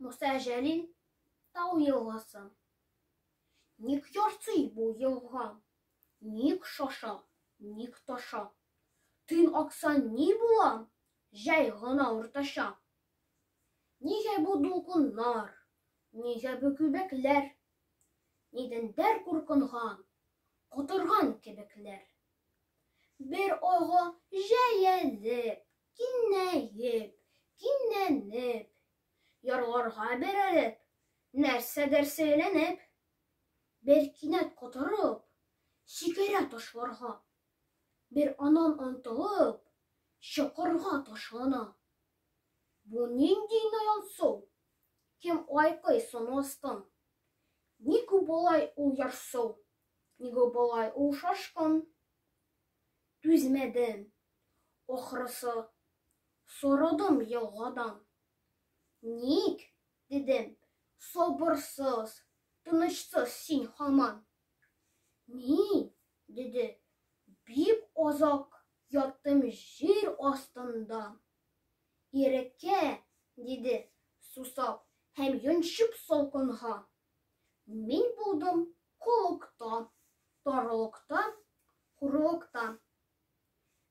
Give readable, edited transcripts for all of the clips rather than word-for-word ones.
Муса Җәлил, Тау елгасы. Ник ярсый бу елга? Ник шаша, ник таша? Төн акса ни була? Җәй гына уртача. Нигә бу дулкыннар, нигә бу күбекләр? Нидәндер куркынган, котырган кебекләр. Бер ага җәелеп, кинәеп, кинәнеп, ярларга бәрелеп, нәрсәдер сөйләнеп, бер кинәт котырып, сикерә ташларга, бер анан омтылып, чокырга ташлана. Бу нинди наян су? Кем айкый соны астын? Ник болай ул ярсу? Ник болай ул шашкын? Түзмәдем, ахрысы, сорадым елгадан. Ник, дидем, сабырсыз, тынычсыз син һаман? Мин, диде, бик озак яттым җир астында. Иреккә, диде, сусап һәм йончып салкынга. Мин булдым коллыкта, тарлыкта, хурлыкта.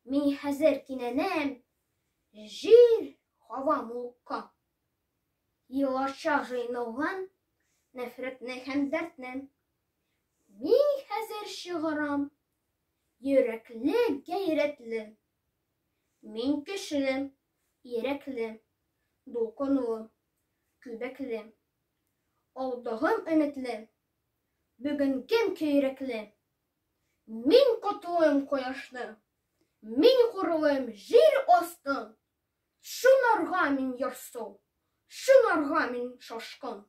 Мин хәзер кинәнәм җир, һава муллыкка. Елларча җыйналган нәфрәтне һәм дәртне мин хәзер чыгарам, йөрәкле, гайрәтле. Мин көчле, ирекле, дулкынлы, күбекле. Алдыгым өметле, бүгенгем көйрәкле. Мин котлыйм кояшны, мин хурлыйм җир астын. Шунарга мин ярсу, шунарга мин шашкын.